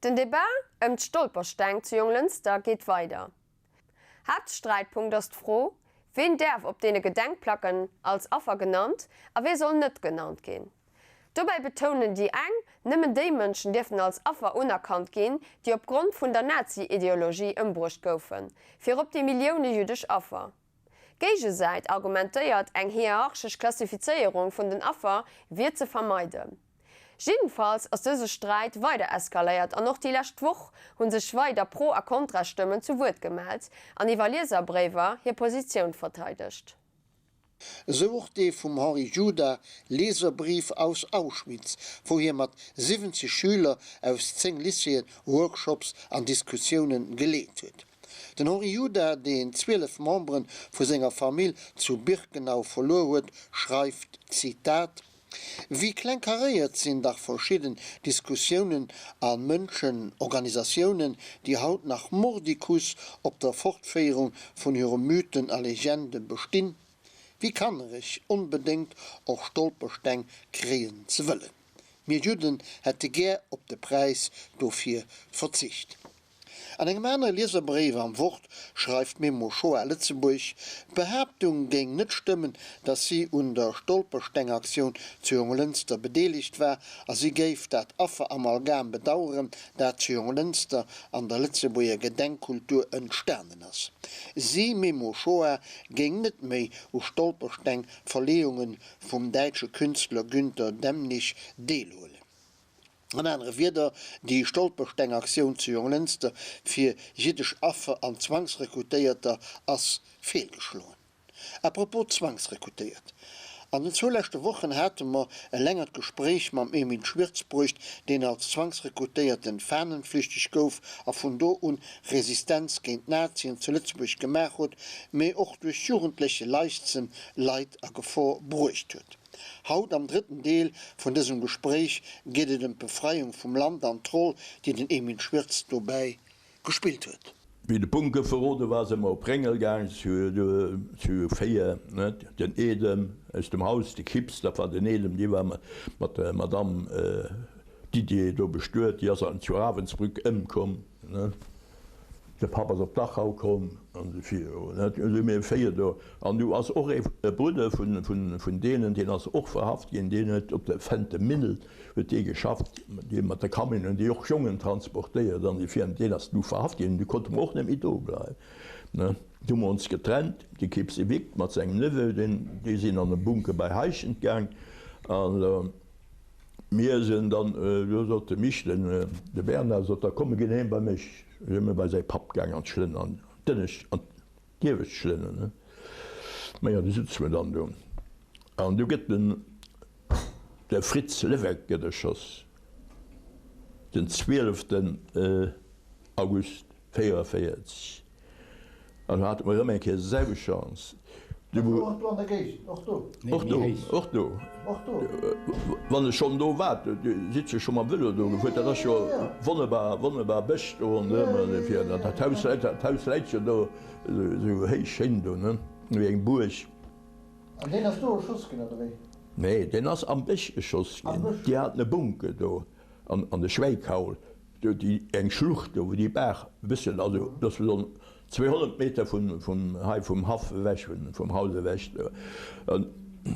Den Debat ëm d'Stolpersteng zu Jonglënster geet weider. Haaptsträitpunkt ass d'Fro, Ween däerf op deene Gedenkplacken als Affer genannt a wee soll net genannt ginn? Dobäi betounen déi eng, nëmmen déi Mënschen dierften als Affer unerkannt ginn, déi op Grond vun der Nazi-Ideologie ëmbruecht goufen, virop déi Millioune jüddesch Affer. D'Géigesäit argumentéiert, eng hierarchesch Klassifizéierung vun den Affer wier ze vermeiden. Jiddefalls ass dëse Sträit weider eskaléiert an och déi lescht Woch hu sech weider Pro a Kontrastëmmen zu Wuert gemellt an iwwer Lieserbréiwer hir Positioun verteidegt. Esou och dee vum Henri Juda, Leserbrief aus Auschwitz, wou hie mat 70 Schüler aus 10 Lycéeën Workshops an Diskussiounen geleet huet. Den Henri Juda, deen 12 Membere vu senger Famill zu Birkenau verluer huet, schreift, Zitat, Wéi klengkaréiert sinn dach verschidden Diskussiounen a Mënschen, Organisatiounen, déi haut nach mordicus op der Fortféierung vun hire Mythen a Legende bestinn. Wéi kannereg, onbedéngt och Stolpersteng kréien ze wëllen. Mir Judden hätte gär op de Präis dofir verzicht. An engem anere Lieserbréif am Wort schreift d'Memo Shoah Lëtzebuerg, d'Behaaptung géing net stëmmen, datt si un der Stolperstengaktioun zu Jonglënster bedeelegt war a si géif dat Afferamalgam bedaueren, dat zu Jonglënster an der Lëtzebuerger Gedenkkultur entstanen ass. Si, Memo Shoah, géing net méi u Stolpersteng-Verleeunge vum däitsche Künstler Günter Demnig deelhuelen. An anere Wierder, déi Stolpersteng-Aktioun zu Jonglënster fir jiddesch Affer an Zwangsrekrutéierter ass feelgeschloen. À propos Zwangsrekrutéiert, An den zwou leschte Wochen hate mer e längert Gespréich mam Emile Schwirzbruecht, deen als Zwangsrekrutéierten fahnenflüchteg gouf a vun do un Resistenz géint d'Nazien zu Lëtzebuerg gemaach huet, mee och duerch jugendleche Leichtsënn Leit a Gefor bruecht huet. Haut am drëtten Deel vun dësem Gespréich geet et ëm d'Befreiung vum Land an d'Roll, déi den Emile Schwirtz dobäi gespillt huet. Wéi de Bunke verrode war, si mer op Réngel gaang zu 4, net? Den Edem aus dem Haus, de Kips, dat war den Edem, dee war mat der Madamm Didier do bestuet, déi ass zu Ravensbrück ëmkomm, net? De Papp ass op Dachau komm an esou viru. Du si mir 4 do. An du ass och e Brudder vun deenen, deen ass och verhaft ginn, deen huet op der Fentemille huet dee geschafft, dee mat de Camionen, déi och Jongen transportéiert an déi Firm, deen ass du verhaft ginn. Du konnte mer och net méi do bleiwen. Du hu mer ons getrennt, de Kipse Vic mat sengem Neveu, deen, déi sinn an e Bunker bei Heischent gaang. An mir sinn dann, du sot de Mich, den de Bernard sot da, komm mir ginn heem bei mech. Du si mir bei säi Papp gaang an d'Schlënn, an d'ënnescht, an d'iewescht Schlënn, ne. Majo, du sutze mer dann do an du gëtt den, de Fritz Levesque gëtt erschoss, den zwieleften August 44. An do hate mer erëm eng Kéier selwecht Chance. Du war och do an der Géigend, och do? Och do, och do. Och do. Wann ech schonn do war, du sitz jo scho mam Vëlo do gefuer, dat ass jo wonnerbar, wonnerbar Bësch do ronderëm an esou virun. Dat Haus läit, dat Haus läit jo do esou héich schéin do, ne, wéi eng Buerg. An deen ass do erschoss ginn, oder wéi? Nee, deen ass am Bësch erschoss ginn. Am Bësch? Déi haten e Bunker do an an de Schwäikaul, do déi eng Schlucht do, wou déi Baach e bësschen, also dat ass esou 200 Meter vun vun hei vum Haff ewech, vun vum Haus ewech do. An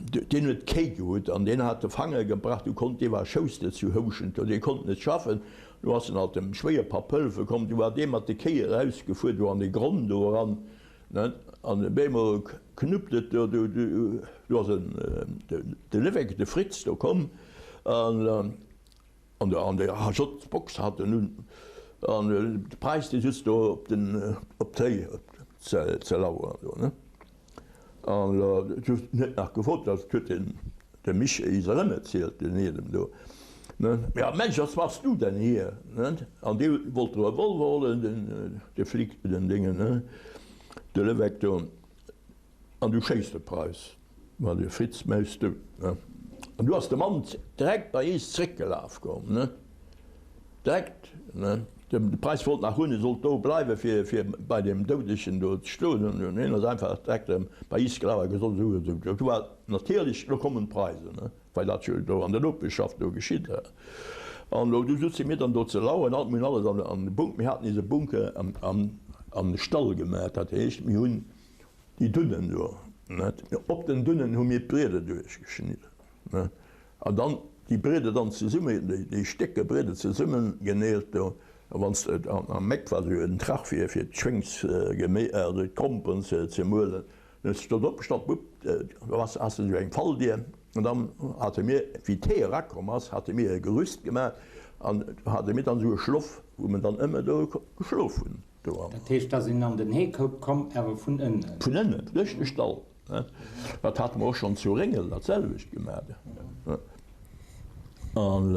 deen huet Kéi gehutt an deen hat de Fanger gebrach, du konnt, dee war Schouster zu Houschent do, dee konnt net schaffen. Du ass en alt dem Schwéierpapp hëllefe komm, du war dee mat de Kéi erausgefuer do an de Gronn do eran. An op eemol knuppt et do, do ass de Lévêque, de Fritz do komm an an der HJ-Box hat en un an de Preis dee sutz do op den op d'Réi ze laueren do ne. An du huet nach gefrot, dat huet den de Misch is erëm erzielt, den Edem do ne, ja Mensch was machst du denn hier ne, an dee wollt de Revolver holen, den de Flic, den Déngen ne, de Levesque do, an du schéisst de Preis, ma de Fritz méchs du ne, an du ass de Mann direkt bei is zréckgelaf komm ne. Direkt, ne? De Preis wollt nach hunn, e sollt do bleiwen, fir, fir bei deem Doudegen do ze stoen. An hien ass einfach direkt erëm bei is gelaf a gesot, esou an esou. Do war natierlech, lo kommen d'Preisen, ne? Well dat jo do an der Nopeschschaft do geschitt war. An elo, du sutze mir dann do ze lauern, alt, mir hunn alles an, an de Bunk, mir haten eise Bunker am, am, an de Stall gemaach, dat heescht, mir hunn déi Dunnen do, net, op den Dunnen hu mir d'Brieder duerchgeschnidden, ne, an dann déi Brieder dann zesummen, déi, déi Stécke Brieder zesummengeneelt do, a wann s de, am Meck war esou en Trach fir, fir d'Schwéngsgeméi, also d'Gromperen ze, ze muelen, Dann hues de dech do opgestallt, wupp, do has de esou eng Falldier. An dann hate mir, wéi d'Hee erakomm ass, hate mir e Gerüst gemaach an do hate mir dann esou e Schloff, wou mir dann ëmmer do geschlof hunn. Do an. Dat heescht, da sinn an den Heekoup komm, awer vun ënnen? Vun ënnen, duerch de Stall. Dat hate mer och schonn zu Réngel dat selwecht gemaach. An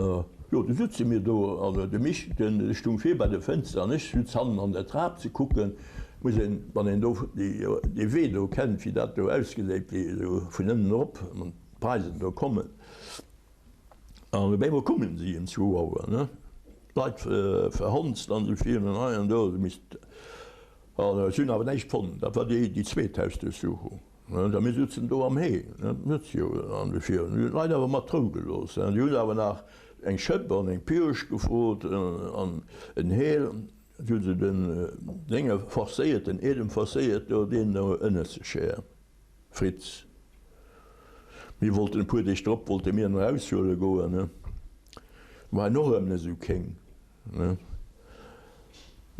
jo, du sutze mir do, an de Mich, den stung vir bei de Fënster an ech sutz hannen an der Trap ze kucken. Muss een, wann een do dee Wee do kennt, wéi dat do ausgeséit, wéi esou vun ënnen erop an d'Preisen do kommen. An op eemol kommen si ëm zwou Auer, ne, d'Leit verhonzt an esou vill an hei an do. An si hunn awer näischt fonnt. Dat war déi zweet Hausduerchsuchung. A mir sutzen do am Hee, net jo an de Virun. Mir hunn d'Leit awer mat Rou gelooss. Déi hunn awer nach eng Schëpp an eng Pioche gefrot an en Heel. Du hu se den Dénge forcéiert, den Edem forcéiert do deen do ënne ze schéieren. Fritz, Mir wollten e puer Deeg drop wollte mir en eraushuele goen, ne. War en och erëm net esou kéng.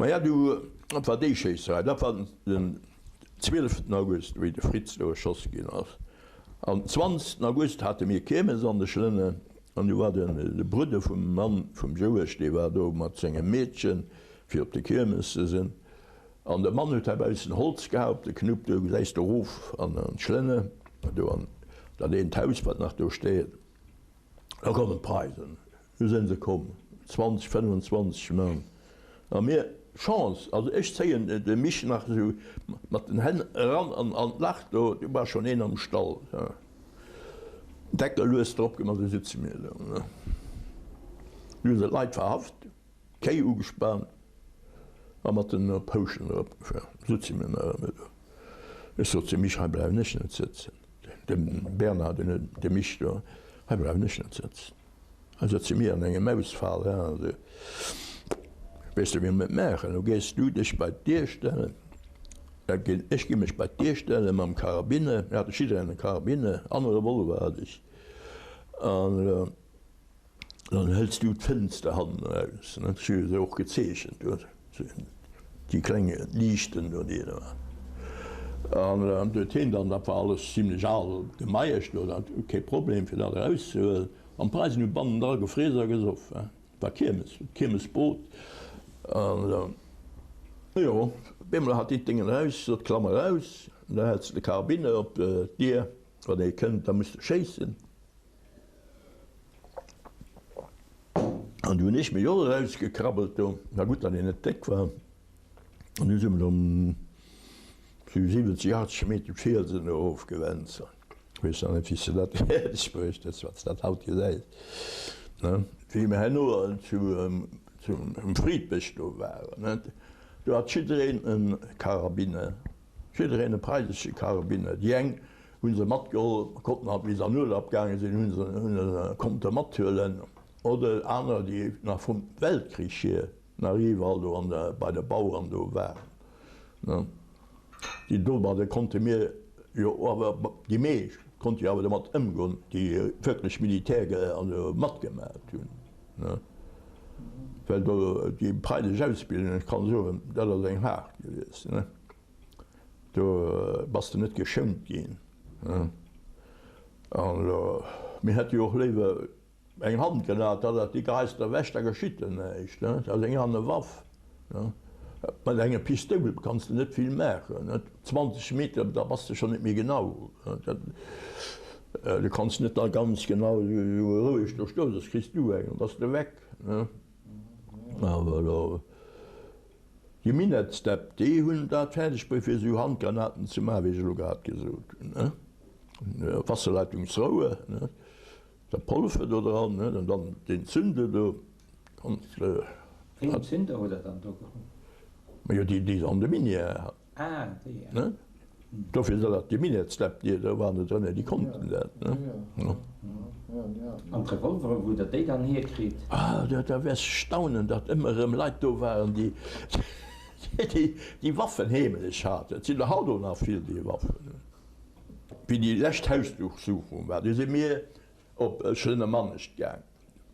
Maja, du, dat war déi Schéisserei. Dat war den zwieleften August, wéi de Fritz do erschoss ginn ass. An zwanzegsten August hate mir Kiermes an de Schlënne an du war den, de Brudder vum Mann vum Jouesch, dee war do mat sengem Meedchen, fir op de Kiermes ze sinn. An de Mann huet heibaussen Holz geha op de Knupp, do gesäis de erof an d'Schlënne, do an dat eent Haus, wat nach do steet. Da kommen d'Preisen. Du sinn se komm, 20, 25 Mann. A mir, Chance, also ech zéien de Mich nach esou mat den Hänn eran an d'Lach do, du war schonn een am Stall, Deckel lues drop gemaach, du sitze mir do. Du hu se d'Leit verhaft, d'Kéi ugespaant a mat den Pouschen eropgefuer. Sutze mir nach ëmmer do. Ech sot zum Mich, hei bleiwen ech net sëtzen. Dem Bernhard, dem Mich do, hei bleiwen ech net sëtzen. Hei sëtze mir an engem Mausfal, also weess de wéi mir et maachen, lo gees du dech bei d'Dier stellen, da ginn ech gi mech bei d'Dier stelle mam Karabine, mir hate jiddereen e Karabine an e Revolver hat ech, an dann hëls du d'Fënster hannen eraus, ne, ech hu se och gezeechent do, déi kleng Liichten do déi do waren. An du huet hien dann, dat war alles zimlech al Gemaiesch do, dat kee Problem fir dat erauszehuelen, An d'Preisen hu bannendra gefriess a gesoff. Et war Kiermes, d'Kiermesbrot. An jo, op eemol hat déi d'Déngen eraus, sot, Klamm eraus, an da hält se de Karabiner op d'Dier, wann ee kënnt, da muss de schéissen. An du hunn ech mech och erausgekrabbelt do, war gutt, datt een net déck war. An du si mer um sou 70, 80 Meter d'Fielsen erofgewänzt. Weess nach net, wéi s de dat fäerdeg bruecht hues, wann s de dat haut gesäis, ne? Wéi mir herno zu, zu um Fridbësch do waren, ne, do hat jiddereen e Karabiner, jiddereen e preisesche Karabiner. Déi eng hu se matgeholl, konnten halt, wéi se an Urlaub gaange sinn, hu se, hu se konnte mathuelen, oder anerer, déi nach vum Weltkrich hier nach iwwerall do an der, bei de Bauern do waren, ne. Déi domadde konnte mir jo awer, déi meescht konnte jo awer domat ëmgoen, déi wierklech Militär also matgemaat hunn, ne. Well do déi preisesch Ausbildung, ech kann soen, dat ass eng haart gewiescht, ne. Do bass de net geschount ginn, ne. An mir hätte jo och léiwer Eng Handgranat, dat ass, déi geheis der ewech, da geschitt der näischt. Dat ass eng aner Waff. Mat enger Pistoul kanns de net vill maachen. 20 Meter, da bass de schonn net méi genau. Du kanns net da ganz genau esou roueg do stoen, soss kriss du eng an bass de weg. Awer elo déi Minettsdäpp, déi hunn dat fäerdeg bruecht, fir esou Handgranaten ze maachen, wéi ech elo grad gesot hunn. Wasserleitungsrouer. De Polver do dran, ne, an dann den Zünder do. Wéi een Zünder hutt der dann do geholl? Majo, déi, déi se an de Minière haten. Ah, déi, ja. Ne? Dofir sinn dat déi Minettsläpp, déi do waren do drënne, déi konnten dat, ne. An d'Revolveren, wou hutt Der déi dann hierkritt? Ah, da wäers staunen, datt ëmmer erëm Leit do waren, déi déi Waffen heemlech haten. Et sinn der haut och nach vill, déi Waffen hunn. Wéi déi lescht Hausdurchsuchung war, du si mir op Schlënnermanescht gaang.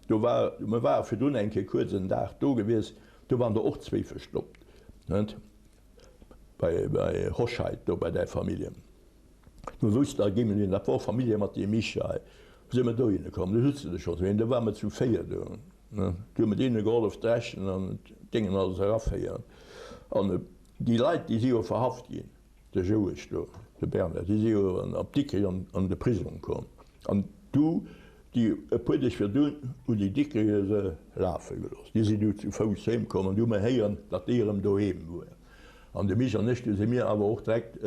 Do war, mir ware virdrun eng Kéier kuerz en Dag do gewiescht, do waren der och zwéi verstoppt, net? Bei, bei Hoscheid, do bei däi Familljen. Mir woussten, da gi mir hin, dat war och Famillje mat deem Michai, si mir dohinne komm, do sutzen der schonn zwéin, do ware mer zu véier do, ne? Du hu mer deene gehollef dreschen an d'Déngen alles eraféieren. An déi Leit, déi si jo verhaft ginn. De Jouesch do, de Bernhard, déi si jo op Dikrich an de Prisong komm. An du, déi e puer Deeg virdun hunn déi Dikricher se lafe gelooss. Déi sinn du zu Fouss heem komm an du hu mer héieren, datt déi erëm doheem wuaren. An de Mich an ech, du si mir awer och direkt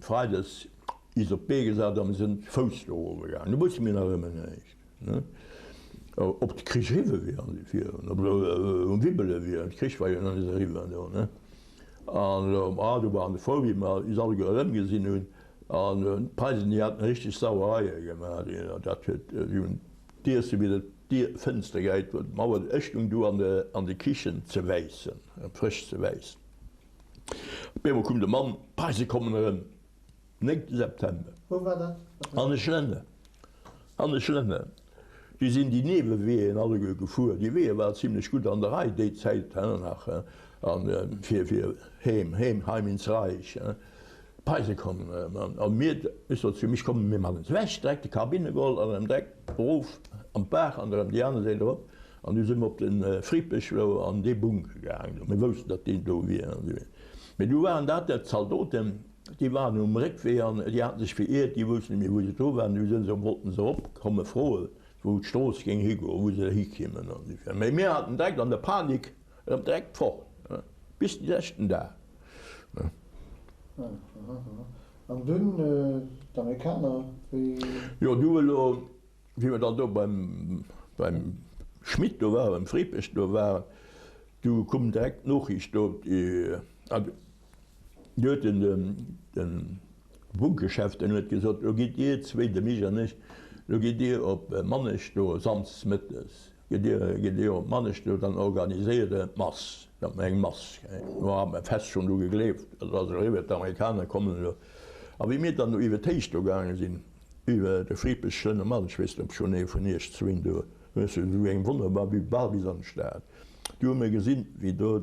freides is op d'Bee gesat a mir sinn zu Fouss do erof gaangen. Du wousse mir nach ëmmer näischt. Ob de Krich eriwwe wier an déi Virun, ob se um Wibbele wieren, de Krich war jo nach net eriwwer do, ne? An ah, do waren se frou, wéi mer is alleguer erëmgesinn hunn. An d'Preisen, déi haten richteg Sauereie gemaach, déi, dat huet, si hunn d'Iesse wéi se d'Dier, d'Fënster gehäit huet, d'Mauer, ech stung du an de, an de Kichen ze wäissen, frësch ze wäissen. Op eemol koum de Mann, D'Preise kommen erëm! Néngte September. Wou war dat? An de Schlënne. An de Schlënne. Déi sinn déi Nieweweeën alleguer gefuer. Déi Weeë waren zimlech gutt an der Rei déi Zäit nach. An fir, fir heem, heem, heim ins Reich. D'Preise kommen erëm. An mir, ech sot zu mich, komm mir man es ewech, direkt de Karbine geholl an erëm direkt erof an d'Baach an erëm déi aner Säit erop. An du si mer op de Fripech do an dee Bunker gaangen. Mir woussten, datt deen do wier. Mee du waren dat der Zaldoten. Déi waren um Réckwee an déi haten sech veriert, déi woussten net méi wou se dru waren. Du sinn se, wollten se eropkomme froe wou d'Strooss géing higoen, wou se hikimmen an esou virun. Mee mir haten direkt an der Panik erëm direkt fort, bis de leschten Dag. An dunn d'Amerikaner, wéi? Jo, du elo, wéi mer dann do beim, beim Schmit do waren, beim Fripech do waren, du koum direkt d'Noochicht do, déi, Du huet den, den Bunkeschef, den huet gesot, lo gitt Dir zwéi, de Mich an ech, lo gitt Dir op Manesch do samsdes mëttes, gitt Dir, gitt Dir op Manesch do, dann organiséiert Der d'Mass, datt mer eng Mass kréien. Do hat mer fest schonn dru gegleeft, dat ass eriwwer, d'Amerikaner kommen elo. A wéi mir dann do iwwer d'Héicht do gaange sinn, iwwer de Fripech, Schlënnermann, ech weess net, ob schonn ee vun Iech zwéin do, hues du esou eng wonnerbar Vue bal bis an d'Stad, du hu mir gesinn, wéi do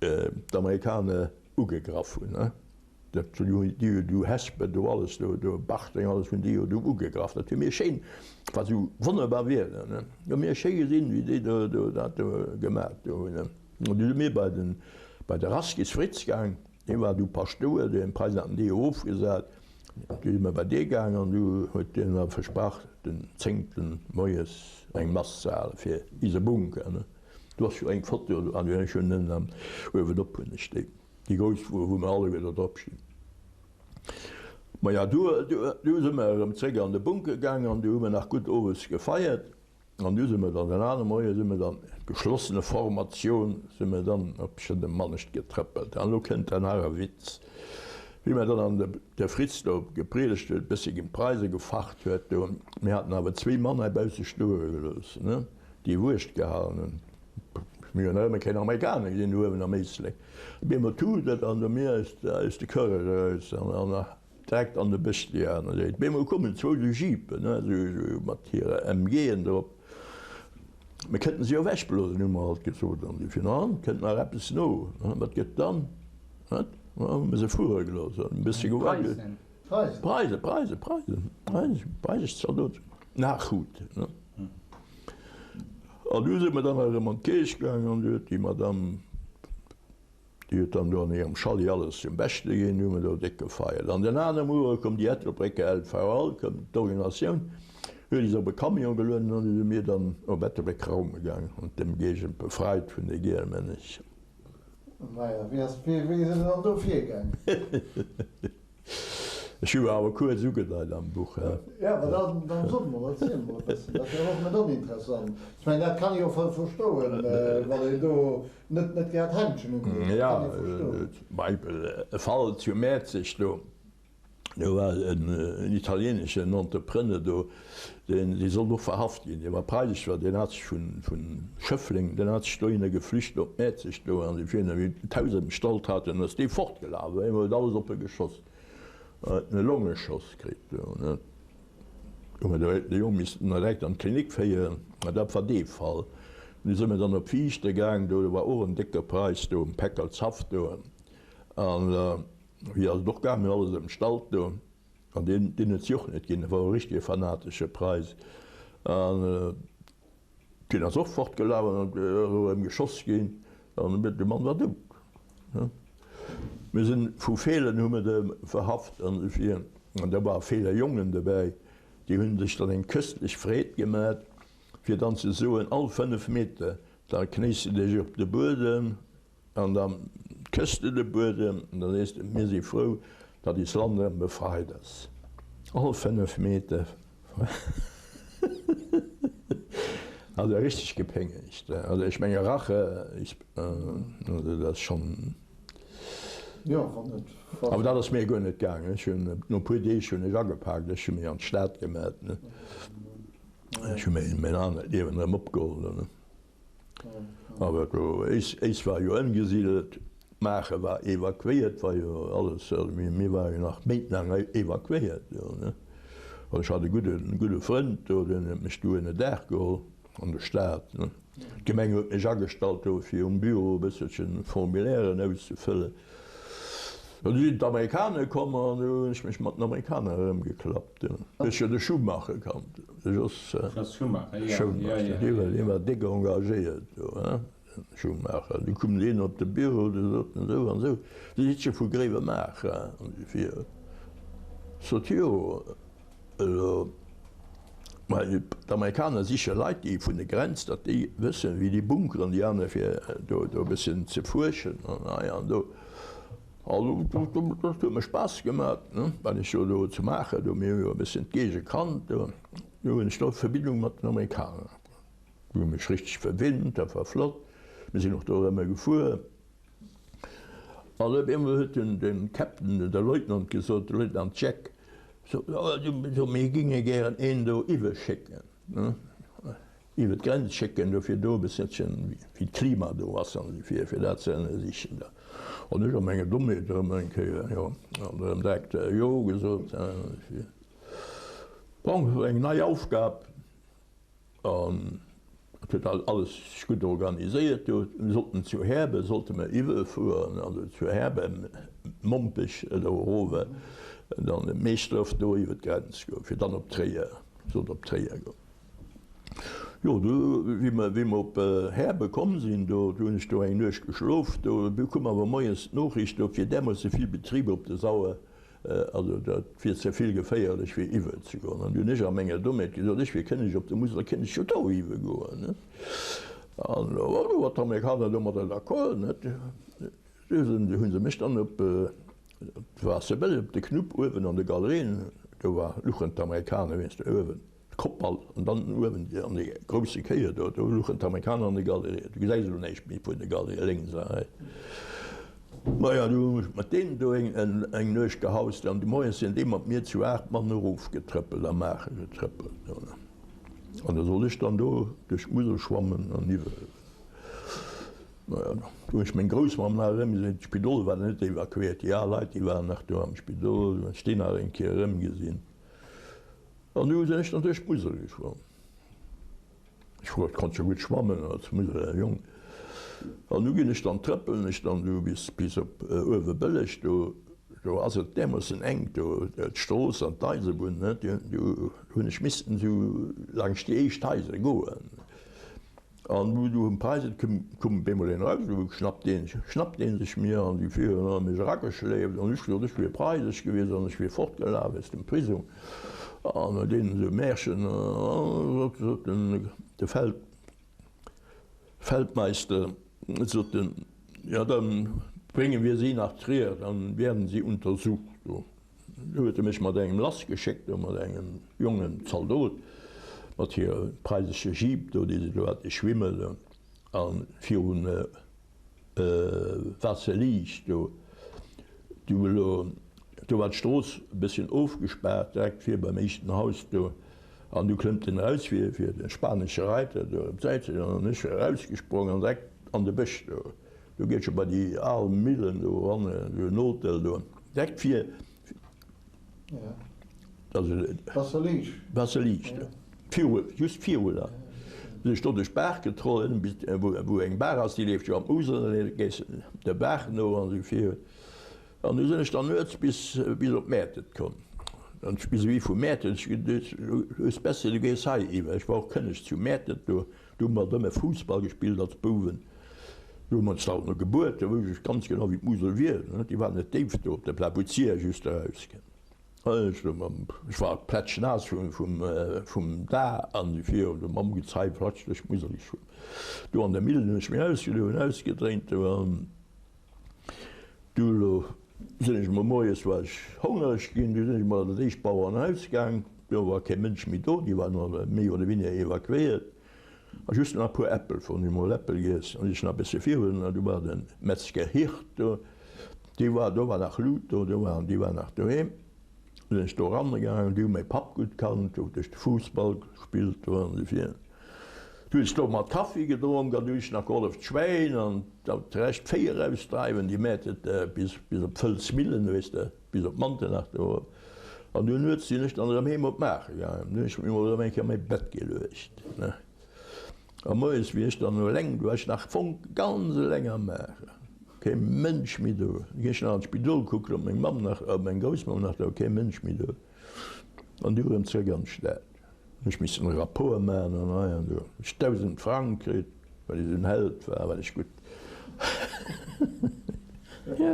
d'Amerikaner ugegraff hunn, dat hunn déi jo du Hesper do alles do, do Bartreng alles hunn déi jo do ugegraff, dat hu mir schéin, war esou wonnerbar Wieder, ne, hu mir schéi gesinn, wéi déi do do dat do gemat do hunn. An du si mir bei den, bei de Raskis Fritz gaang, dee war du Paschtouer, dee Preisen haten déi jo ofgesat, du si mir bei dee gaang an du huet deen da versprach, den zéngten moies eng Mass ze hale fir ise Bunker, ne. Do ass jo eng Foto do, an ech hunn en am uewenop hunn ech déi, déi grouss wou wou mer alleguer do drop stinn. Maja du du si mer erëm zréck an de Bunker gaang an du hu mer nach gutt owes gefeiert an du si mer dann den anere Moie si mer dann, geschlossene Formatioun, si mer dann op Schëddemannescht getrëppelt. An elo kënnt dann nach e Witz, wéi mer dann an de de Fritz do gepriedegt huet, e bësse géint d'Preise gefacht huet do, mir haten awer zwéi Mann heibausse stoe gelooss, ne. Déi Wuecht gehalen hunn. Mir hunn nach ëmmer keen Amerikaner gesinn do uewen am Éislek. Op eemol tut et an do mir aus de Körre eraus an direkt an de Bësch déi aner Säit. Op eemol kommen zwou esou Jeepen, esou mat hire MGen drop. Mir kënnten se jo ewechblosen, hu mer alt gesot. An déi fir, an kënnt nach eppes no, wat gëtt dann? Wat? Hu mer se fuere gelooss an e bësse gewackelt. Preisen? Preisen, Preisen, Preisen, Preisen, preisesch Zaldoten. Nachhut, ne? An du si mer dann erëm an d'Kierch gaangen an du huet déi Madame, déi huet dann do an hirem Schalli alles zum Beschte ginn, du hu mer do déck gefeiert. An den anere Muere koum déi Ettelbrécker LVL, koum d'Ordinatioun, huet is op e Camion gelueden an du si mir dann op Ettelbréck raume gaangen an d'Emgegend befreit vun de Gielmännecher. Maja, wéi ass, wéi si se dann do virgaangen? Ech hu awer kuerz ugedeit am Buch. Jo, ma dann, dann sot mol, erziel mol e bëssen, dat wär och net oninteressant. Ech mengen, dat kann ee jo verstoen, wann een do net, net grad Händschen undeet, dat kann ee verstoen. Jo, zum Beispill e Fall zu Mäerzeg do. Do war en italieneschen Entrepreneur do, deen, dee sollt och verhaft ginn. Dee war preisesch, war, deen hat sech vun, vun Schëffleng, deen hat sech dohinner geflücht op Mäerzeg do, an déi virun ewéi d'Haus ëmstallt haten, ass dee fortgelaf. Op eemol huet alles op e geschoss, huet en e Longeschoss kritt do, ne. Hu mer de Jong missten direkt an d'Klinik féieren, mä dat war dee Fall. Du si mer dann op Viichte gaang, do war och en décke Preis do um Päckertshaff do, an Wéi ass et och gaangen, alles ëmstallt do. An deen, deen huet si och net ginn, dat war e richtege fanatesche Preis. An deen ass och fortgelaf an ass erëm geschoss ginn an de Mann war dout. Mir sinn vu Feelen hu mer de verhaft an esou vir. An da ware Feeler Jongen dobäi, déi hunn sech dann eng köstlech Freed gemat, fir dann ze soen, all 5 Meter, da knéis de dech op de Buedem, An da kësst de de Buedem an da sees de, Mir si frou, datt is Land erëm befreit ass. All 5 Meter. Also richteg gepéngegt. Also ech menge Rache, also dat ass schonn. Awer dat ass mir guer net gaangen. Ech hunn no e puer Deeg hunn ech agepaakt, ech hu mech an d'Stad gemellt. Ech hu mäin anert Liewen erëm opgeholl. Awer do, Éis war jo ëmgesidelt, Maacher war evakuéiert, war jo alles, also mir ware jo nach méintlaang evakuéiert do, ne. An ech hat e gudde, gudde Frënd do, deen huet mech du ënner Daach geholl an der Stad, ne. D'Gemeng huet mech agestallt do fir um Büro e bësselchen Formulairen auszefëllen. An du sinn d'Amerikaner komm an du hunn ech mech mat den Amerikaner erëmgeklappt. Du hues jo de Schumacher kannt, de Jos Schumacher, jo, dee war déck engagéiert do, hein, den Schumacher. Du koum deen op de Büro, du sot en esou an esou, Du sidd jo vu Gréiwemaacher, an esou vir. Sot, jo, elo, mä d'Amerikaner siche Leit, déi vun der Grenz, datt déi wëssen, wéi déi Bunkeren, déi aner, fir do e bëssen ze fuerschen an hei an do. Also dat huet mer Spaass gemat, wat ech jo do ze maachen do. Mir hu jo e bëssen d'Géigend kannt do. Do hunn ech do Verbindung mat den Amerikaner. Déi hu mech richteg verwinnt, dat war flott. Mir sinn och do erëm gefuer. An op eemol huet den de Captain, de Leutnant gesot, de Leutnant Jack, sot, jo mir géinge gären een do iwwerschécken. Iwwer d'Grenz schécken, do fir do e bësselchen, wéi d'Klima do ass an esou fir, fir dat ze ënnersichen da. An ech a menger Dommheet erëm eng Kéier, jo, an erëm direkt jo gesot. Bon, eng nei Aufgab an et huet alles sech gutt organiséiert do. Mir sollten zu Häerbe sollte mer iwwerfueren, also zu Häerbe, Mompech do erof, dann Meeschdref do iwwer d'Grenz goen, fir dann op Tréier, sollt op Tréier goen. Jo, du, wéi mer, wéi mer op Häerbe komm sinn, do, do hunn ech do eng Nuecht geschlof. Do, du koum awer moies d'Noriicht, do wier därmoosse vill Betrib op de Sauer, also dat wier ze vill geféierlech fir iwwer ze goen. An du hunn ech a menger Dommheet gesot, ech wier Kënneg op der Musel, da kéint ech jo do iwwer goen, net? An do war d'Amerikaner domadder d'accord, net? Du hu se mech dann op d'Waasserbëlleg, op de Knupp uewen an de Galerien, do war, luchen d'Amerikaner, weess de, uewen. D'Koppel an dann uewen an dee grousse Kéier do, do luchen d'Amerikaner an de Galerien. Du gesäis elo näischt méi vun de Galerien lénks a rechts. Maja, du hunn ech mat deenen do eng Nuecht gehaust an moies sinn déi mat mir zu 8 Mann erofgetrëppelt a Maacher getrëppelt. An da sollt ech dann do duerch d'Musel schwammen an iwwer. Maja, du hunn ech meng Groussmamm nach erëmgesinn. D'Spidol war net evakuéiert, déi al Leit, déi waren nach do am Spidol, hunn ech déi nach eng Kéier erëmgesinn. An du sinn ech dann duerch d'Musel geschwomm. Ech wor, konnt jo gutt schwammen als Museler Jong. An du ginn ech dann, trëppelen ech dann du bis, bis op Uewerbëlleg. Do, do ass et därmoossen enk do, d'Strooss an d'Eisebunn, ne, du hunn ech missten esou laangscht déi éischt Haiser goen. An du du um Preisen koum op eemol een eraus, du schnappt deen, schnappt deen sech mir an déi vier hunn mech erageschleeft an ech gesot, ech wier preisesch gewiescht an ech wier fortgelaf aus dem Prisong an deen esou Märchen, sot sot den de Feld Feldmeister, sot en, ja dann bringen wir Sie nach Trier, dann werden Sie untersucht. Du huet e mech mat engem lassgeschéckt, do mat engem jongen Zaldot, mat hire preisesche Jeep do, déi se do hate schwimme do, a virun Waasserliicht do, du elo. Do war d'Strooss e bësschen ofgespaart, direkt vir beim éischten Haus do. An du klëmmt en eraus fir fir de spanesche Reiter do op d'Säit ze goen. An ech erausgesprong an direkt an de Bësch do. Do geet scho bei déi al Millen do eran, do en Hotel do, direkt vir, also Waasserliicht do, viru, just viru der. Sinn ech do duerch d'Baach getrollt, ënnen bis wou eng Baach ass, déi leeft jo an d'Musel, an da gees de der Baach no an esou virun. An du sinn ech dann nuets bis bis op Mäertert komm. An ech vis-à-vis vu Mäertert, ech geduet, hues besser du gees hei iwwer. Ech war och Kënneg zu Mäertert, do do hu mer ëmmer Fussball gespillt als Bouwen. Do hu mer ons alt no gebuert, do wousst ech ganz genau wéi d'Musel wier, déi war net déif do op der Plaz wou d'Sier just erauskënnt. Ech do mam, ech war plätschnaass vum vum vum Da an du vir do mam Gezei platsch duerch d'Musel geschwommen. Do an der Millen hunn ech mech ausgedoen, ausgedréint do an. Du elo sinn ech mol moies war ech hongereg ginn, du sinn ech mol an dat éischt Bauerenhaus gaang, do war kee Mënsch méi do, déi waren all méi oder weniger evakuéiert, a just nach e puer Äppel fonnt, hu mol Äppel giess an ech nach e bësse virun, an du war de Metzger Hirt do, dee war, do war nach Lut do, do waren, déi waren nach doheem. Du sinn ech do eran gaangen, déi hu mäi Papp gutt kannt, do huet ech de Fussball gespillt do an esou vir. Du hunn ech do mat Kaffi gedronk an du hunn ech nach gehollef d'Schwäin an d'Rescht d'Véi erausdreiwen, déi mäert et bis bis op d'Fëlsmillen, weess de, bis op Manternach do erof. An du nuets sinn ech dann erëm heem op Maacher gaangen, du hunn ech mech mol erëm eng Kéier a mäi Bett geluecht, ne. A moies wéi ech dann eleng, du war ech nach fonk ganz eleng am Maacher, kee Mënsch méi do. Du ginn ech nach an d'Spidol kucken, ob meng Mamm nach, ob meng Groussmamm nach do war, kee Mënsch méi do. An du erëm zrëck an d'Stad. Hunn ech missen e Rapport maachen an hei an do. Hunn ech 1.000 Frang kritt, well ech esou en Held war, well ech gutt, jo.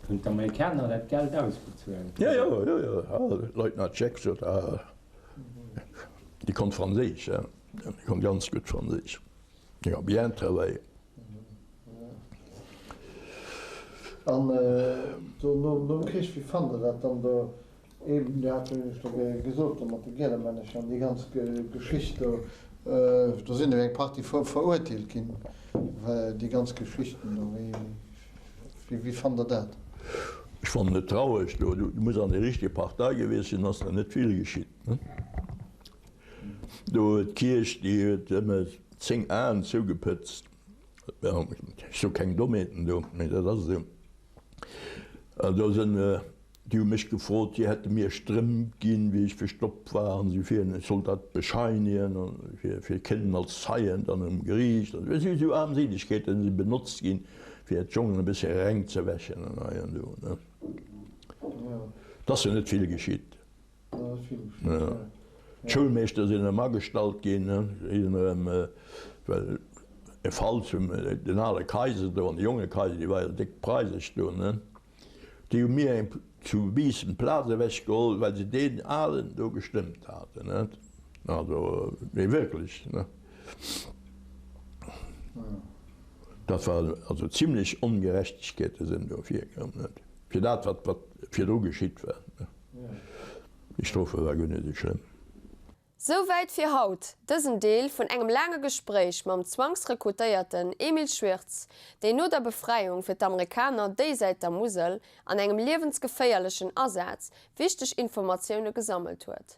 Hunn d'Amerikaner dat Geld ausbezuelt? Jo, jo, jo, jo, Leutnant Jack sot, ah. Déi konnt Franséisch, ja. Déi konnt ganz gutt Franséisch. Jo, bien travaillé. An do nom Krich, wéi fannt Der dat dann do eben, Dir hat jo do gesot do mat de Gielemännercher an déi ganz Geschicht do, do sinn jo eng Partie verurteelt ginn, déi ganz Geschichten do, wéi, wéi fannt Der dat? Ech fannen et traureg do, du muss an der richteger Partei gewiescht sinn, ass der net vill geschitt. Do huet d'Kierch, déi huet ëmmer 10 Aen zougepëtzt. Ech soe keng Dommheeten do, mee dat ass esou. An do sinn, déi hu mech gefrot, si hätte mir Strëmp ginn, wéi ech verstoppt war an esou virun, ech sollt dat bescheinigen fir, fir kënnen als Zeien dann um Geriicht. An esou, esou Armseligkeeten si benotzt ginn, fir d'Jongen e bëssche reng ze wäschen an hei an do, ne. Et ass jo net vill geschitt. D'Schoulmeeschter sinn erëm agestallt ginn, si sinn erëm, well e Fall zum, den ale Kaiser do an de jonge Kaiser, déi war jo déck preisesch do, ne, déi hu mir eng zu Biissen d'Plaz ewech geholl, well se deen alen do gestëmmt haten, ne, also, mee wierklech, ne. Dat war also zimlech Ongerechtegkeete sinn do virkomm, ne, fir dat wat wat virdru geschitt war, ne. Déi Strofe war guer net esou schlëmm. Souwäit fir haut, dësen Deel vun engem laange Gespréich mam Zwangsrekrutéierten Emil Schwirtz, deen no der Befreiung fir d'Amerikaner déisäit der Musel an engem liewensgeféierlechen Asaz wichteg Informatioune gesammelt huet.